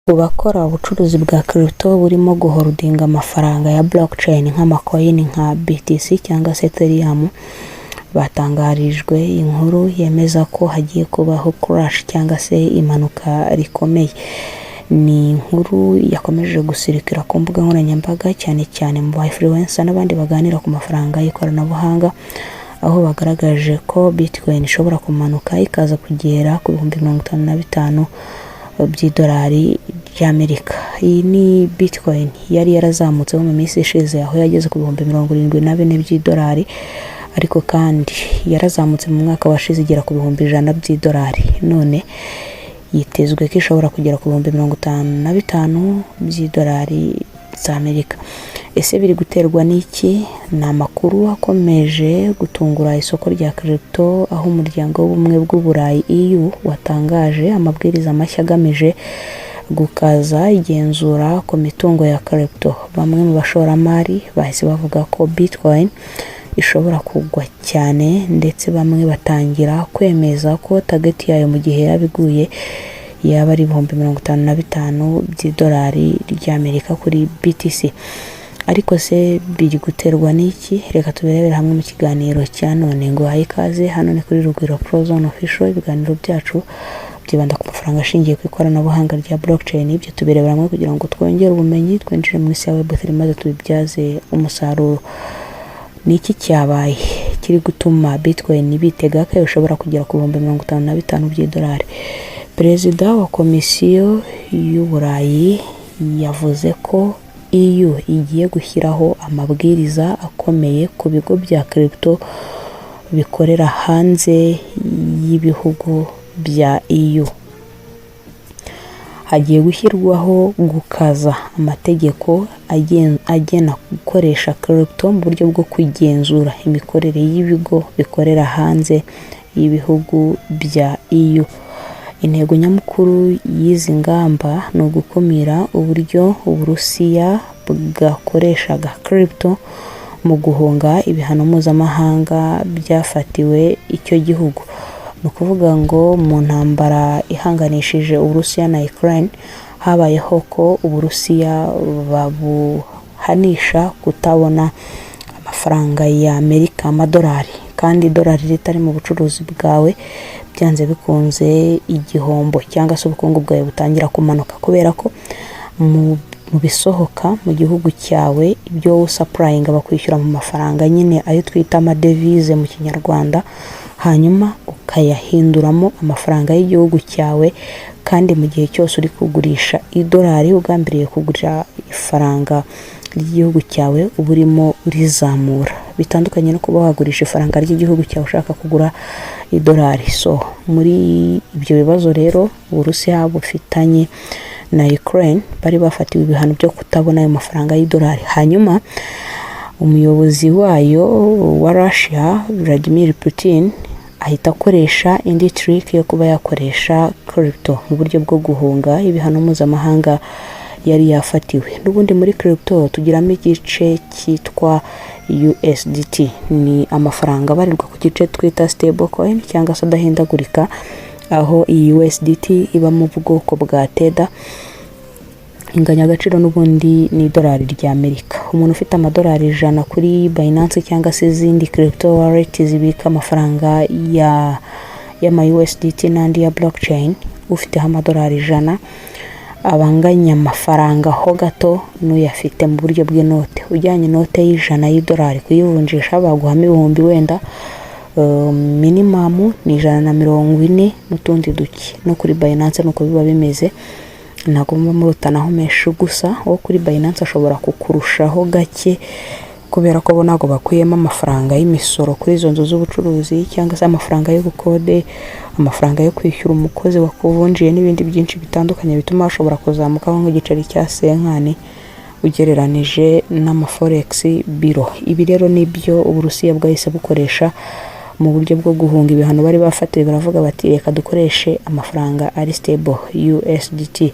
Ku bakora ubucuruzi bwa crypto burimo guholdinga amafaranga ya blockchain nk'amacoin nka BTC cyangwa se Ethereum, batangarijwe inkuru yemeza ko hagiye kubaho crash cyangwa se imanuka rikomeye. Ni inkuru yakomeje gusirikira ku mbuga nkoranyambaga, cyane cyane mu ba influencer n'abandi baganira ku mafaranga y'ikoranabuhanga, aho bagaragaje ko Bitcoin ishobora kumanuka ikaza kugera ku 55,000 by'idolari ry'Amerika. Iyi ni Bitcoin yari yarazamutseho mu minsi ishize, aho yageze ku 74,000 by'idolari, ariko kandi yarazamutse mu mwaka washize igera ku 100,000 by'idolari. None yitezwe ko ishobora kugera ku 55,000 by'idolari z'Amerika. Ese biri guterwa n'iki? Ni amakuru akomeje gutungura isoko rya crypto, aho Umuryango w'Ubumwe bw'Uburayi, EU, watangaje amabwiriza mashya agamije gukaza igenzura ku mitungo ya crypto. Bamwe mu bashoramari bahise bavuga ko Bitcoin ishobora kugwa cyane, ndetse bamwe batangira kwemeza ko target yayo mu gihe yaba iguye yaba ari 55,000 by'idolari ry'Amerika kuri BTC. Ariko se biri guterwa n'iki? Reka tubirebere hamwe mu kiganiro cya none. Ngo haye ikaze, hano ni kuri Rugwiro Prozone Official. Ibiganiro byacu byibanda ku mafaranga ashingiye ku ikoranabuhanga rya blockchain. Ibyo tubirebera hamwe kugira ngo twongere ubumenyi, twinjire mu isi ya Web3 maze tubibyaze umusaruro. Ni iki cyabaye kiri gutuma Bitcoin bitega ko ishobora kugera ku 55,000 by'idolari? Perezida wa Komisiyo y'Uburayi yavuze ko EU igiye gushyiraho amabwiriza akomeye ku bigo bya crypto bikorera hanze y'ibihugu bya EU. Hagiye gushyirwaho gukaza amategeko agena gukoresha crypto mu buryo bwo kugenzura imikorere y'ibigo bikorera hanze y'ibihugu bya EU. Intego nyamukuru y'izi ngamba ni ugukumira uburyo Uburusiya bwakoreshaga crypto mu guhunga ibihano mpuzamahanga byafatiwe icyo gihugu. Ni ukuvuga ngo mu ntambara ihanganishije Uburusiya na Ukraine, habayeho ko Uburusiya babuhanisha kutabona amafaranga ya Amerika, amadolari, kandi idolari ritari mu bucuruzi bwawe, byanze bikunze igihombo cyangwa se ubukungu bwawe butangira kumanuka, kubera ko mu bisohoka mu gihugu cyawe, ibyo usupplyinga bakwishyura mu mafaranga nyine, ayo twita amadevize mu Kinyarwanda, hanyuma ukayahinduramo amafaranga y'igihugu cyawe. Kandi mu gihe cyose uri kugurisha idolari ugambiriye kugura ifaranga ry'igihugu cyawe, uba urimo urizamura, bitandukanye no kuba wagurisha ifaranga ry'igihugu cyawe ushaka kugura idolari. So muri ibyo bibazo rero Uburusiya bufitanye na Ukraine, bari bafatiwe ibihano byo kutabona ayo mafaranga y'idolari. Hanyuma umuyobozi wayo wa Russia, Vladimir Putin, ahita akoresha indi trick yo kuba yakoresha crypto mu buryo bwo guhunga ibihano mpuzamahanga yari yafatiwe. N'ubundi muri crypto tugiramo igice cyitwa USDT, ni amafaranga abarirwa ku gice twita stable coin cyangwa se adahindagurika, aho iyi USDT iba mu bwoko bwa Tether, inganya agaciro n'ubundi ni idolari rya Amerika. Umuntu ufite amadolari 100 kuri Binance cyangwa se izindi crypto wallet zibika amafaranga ya y'ama USDT n'andi ya blockchain, ufiteho amadolari 100 aba anganya amafaranga ho gato n'uyafite mu buryo bw'inote. Ujyanye inote y'100 y'idolari kuyivunjisha, baguhamo ibihumbi wenda minimum ni 140 n'utundi duke. No kuri Binance nuko biba bimeze, ntabwo muba murutanaho menshi. Gusa uwo kuri Binance ashobora kukurushaho gake, kubera ko bo ntabwo bakuyemo amafaranga y'imisoro kuri izo nzu z'ubucuruzi, cyangwa se amafaranga y'ubukode, amafaranga yo kwishyura umukozi wakuvunjiye n'ibindi byinshi bitandukanye bituma hashobora kuzamukaho nk'igiceri cya cinquante ugereranije n'amaforex bureau. Ibi rero nibyo Uburusiya bwahise bukoresha mu buryo bwo guhunga ibihano bari bafatiwe. Baravuga bati: "Reka dukoreshe amafaranga ari stable, USDT."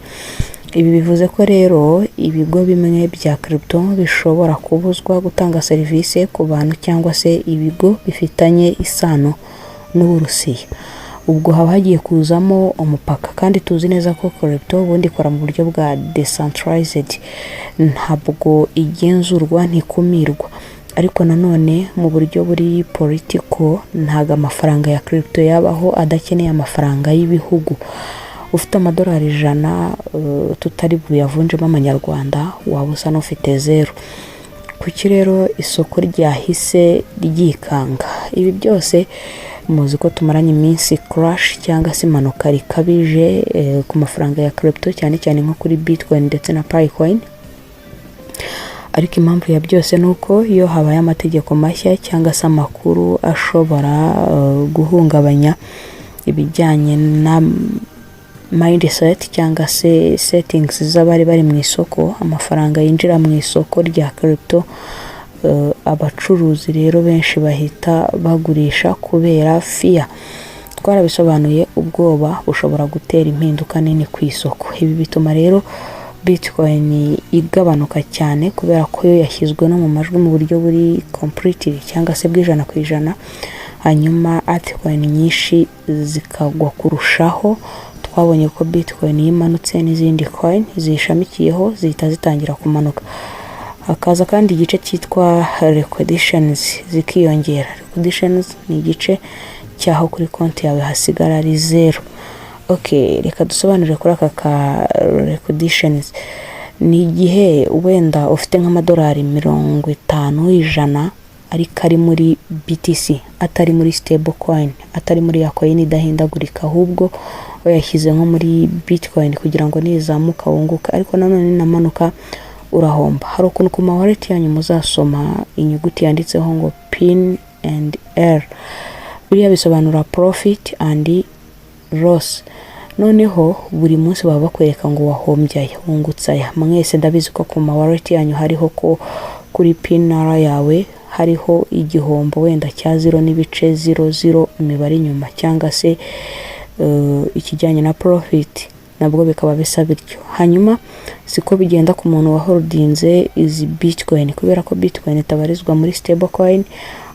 Ibi bivuze ko rero ibigo bimwe bya crypto bishobora kubuzwa gutanga serivisi ku bantu cyangwa se ibigo bifitanye isano n'Uburusiya. Ubwo haba hagiye kuzamo umupaka, kandi tuzi neza ko crypto ubundi ikora mu buryo bwa decentralized, ntabwo igenzurwa, ntikumirwa. Ariko nanone mu buryo buri politiko, ntabwo amafaranga ya crypto yabaho adakeneye amafaranga y'ibihugu. Ufite amadolari 100 tutari buyavunjemo amanyarwanda, waba usa n'ufite zeru. Kuki rero isoko ryahise ryikanga ibi byose? Muzi ko tumaranye iminsi crash cyangwa se imanuka rikabije ku mafaranga ya crypto, cyane cyane nko kuri Bitcoin ndetse na Pi Coin. Ariko impamvu ya byose ni uko iyo habaye amategeko mashya cyangwa se amakuru ashobora guhungabanya ibijyanye na mindset cyangwa se settings z'abari bari mu isoko, amafaranga yinjira mu isoko rya crypto, abacuruzi rero benshi bahita bagurisha kubera fear. Twarabisobanuye, ubwoba bushobora gutera impinduka nini ku isoko. Ibi bituma rero Bitcoin igabanuka cyane, kubera ko yo yashyizwe no mu majwi mu buryo buri complete cyangwa se bw'100%, hanyuma altcoin nyinshi zikagwa kurushaho. Twabonye ko Bitcoin iyo imanutse, n'izindi coin ziyishamikiyeho zihita zitangira kumanuka. Hakaza kandi igice cyitwa liquidations zikiyongera. Liquidations ni igice cy'aho kuri konti yawe hasigara ari zeru. Ok, reka dusobanure kuri aka ka liquidations. Ni igihe wenda ufite nk'amadolari 50, 100, ariko ari muri BTC, atari muri stable coin, atari muri ya coin idahindagurika, ahubwo wayashyize nko muri Bitcoin kugira ngo nizamuka wunguke, ariko nanone ninamanuka urahomba. Hari ukuntu ku ma wallet yanyu muzasoma inyuguti yanditseho ngo P and L. Biriya bisobanura profit and loss. Noneho buri munsi baba bakwereka ngo wahombye aya, wungutse aya. Mwese ndabizi ko ku ma wallet yanyu hariho ko kuri PNR yawe hariho igihombo wenda cya 0.00 imibare inyuma, cyangwa se ikijyanye na profit nabwo bikaba bisa bityo. Hanyuma siko bigenda ku muntu waholdinze izi Bitcoin. Kubera ko Bitcoin itabarizwa muri stable coin,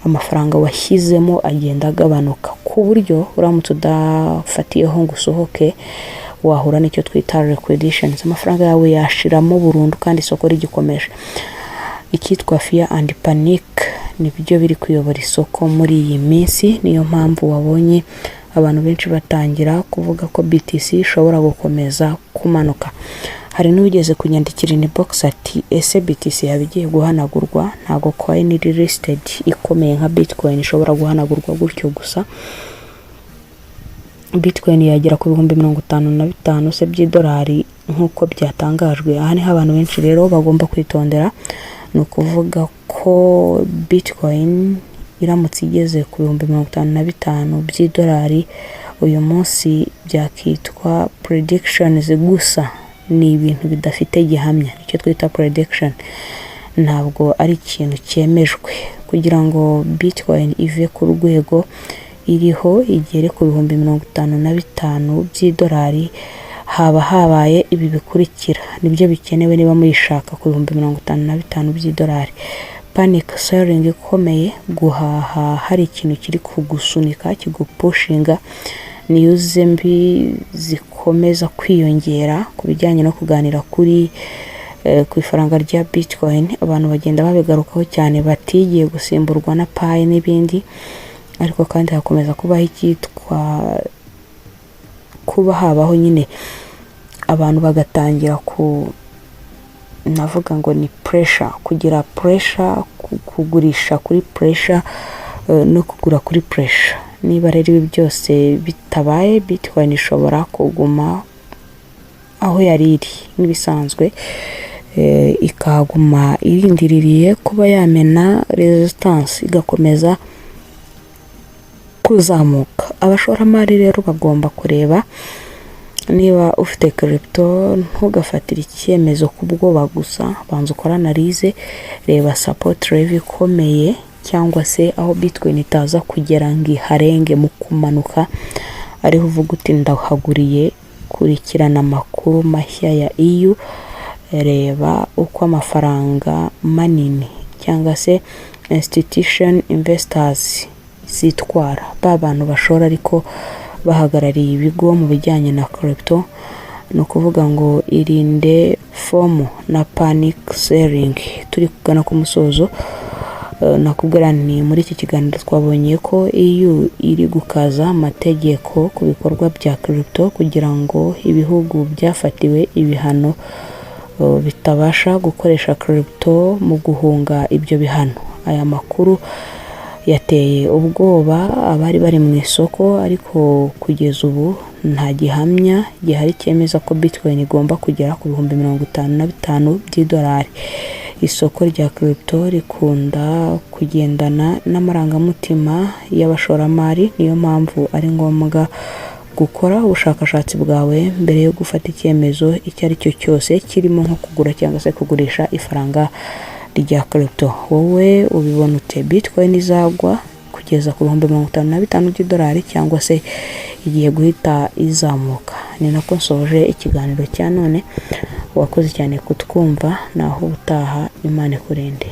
amafaranga washyizemo agenda agabanuka, ku buryo uramutse udafatiyeho ngo usohoke, wahura n'icyo twita liquidations, amafaranga yawe yashiramo burundu kandi isoko rigikomeje. Icyitwa fear and panic nibyo biri kuyobora isoko muri iyi minsi. Niyo mpamvu wabonye abantu benshi batangira kuvuga ko BTC ishobora gukomeza kumanuka. Hari n'uwigeze kunyandikira inbox ati: "Ese BTC yaba igiye guhanagurwa?" Ntabwo coin iri listed ikomeye nka Bitcoin ishobora guhanagurwa gutyo gusa. Bitcoin yagera ku 55,000 se by'idolari nk'uko byatangajwe? Aha niho abantu benshi rero bagomba kwitondera. Ni ukuvuga ko Bitcoin iramutse igeze ku 55,000 by'idolari uyu munsi, byakitwa predictions gusa, ni ibintu bidafite gihamya, nicyo twita prediction, ntabwo ari ikintu cyemejwe. Kugira ngo Bitcoin ive ku rwego iriho igere ku 55,000 by'idolari, haba habaye ibi bikurikira, nibyo bikenewe niba muyishaka ku 55,000 by'idolari: panic selling ikomeye, guhaha hari ikintu kiri kugusunika, kigupushinga, news mbi zikomeza kwiyongera ku bijyanye no kuganira kuri ku ifaranga rya Bitcoin. Abantu bagenda babigarukaho cyane, batigiye gusimburwa na Pi n'ibindi. Ariko kandi hakomeza kubaho icyitwa kuba habaho nyine abantu bagatangira ku navuga ngo ni pressure, kugira pressure, kugurisha kuri pressure no kugura kuri pressure. Niba rero ibi byose bitabaye, Bitcoin ishobora kuguma aho yari iri nk'ibisanzwe, ikahaguma irindiriye kuba yamena resistance igakomeza kuzamuka. Abashoramari rero bagomba kureba, niba ufite crypto, ntugafatire icyemezo ku bwoba gusa. Banza ukore analyse, reba support level ikomeye cyangwa se aho Bitcoin itaza kugera ngo iharenge mu kumanuka, ariho uvuga uti: "Ndahaguriye." Kurikirana amakuru mashya ya EU, reba uko amafaranga manini cyangwa se institution investors zitwara, ba bantu bashora ariko bahagarariye ibigo mu bijyanye na crypto. Ni ukuvuga ngo irinde FOMO na panic selling. Turi kugana ku musozo, nakubwira ni muri iki kiganiro twabonye ko EU iri gukaza amategeko ku bikorwa bya crypto kugira ngo ibihugu byafatiwe ibihano bitabasha gukoresha crypto mu guhunga ibyo bihano. Aya makuru yateye ubwoba abari bari mu isoko, ariko kugeza ubu nta gihamya gihari cyemeza ko Bitcoin igomba kugera ku 55,000 by'idolari. Isoko rya crypto rikunda kugendana n'amarangamutima y'abashoramari, niyo mpamvu ari ngombwa gukora ubushakashatsi bwawe mbere yo gufata icyemezo icyo ari cyo cyose, kirimo nko kugura cyangwa se kugurisha ifaranga rya crypto. Wowe ubibona ute? Bitcoin izagwa kugeza ku 55,000 by'idolari cyangwa se igiye guhita izamuka? Ni nako nsoje ikiganiro cya none. Wakoze cyane kutwumva, naho ubutaha, Imana ikurinde.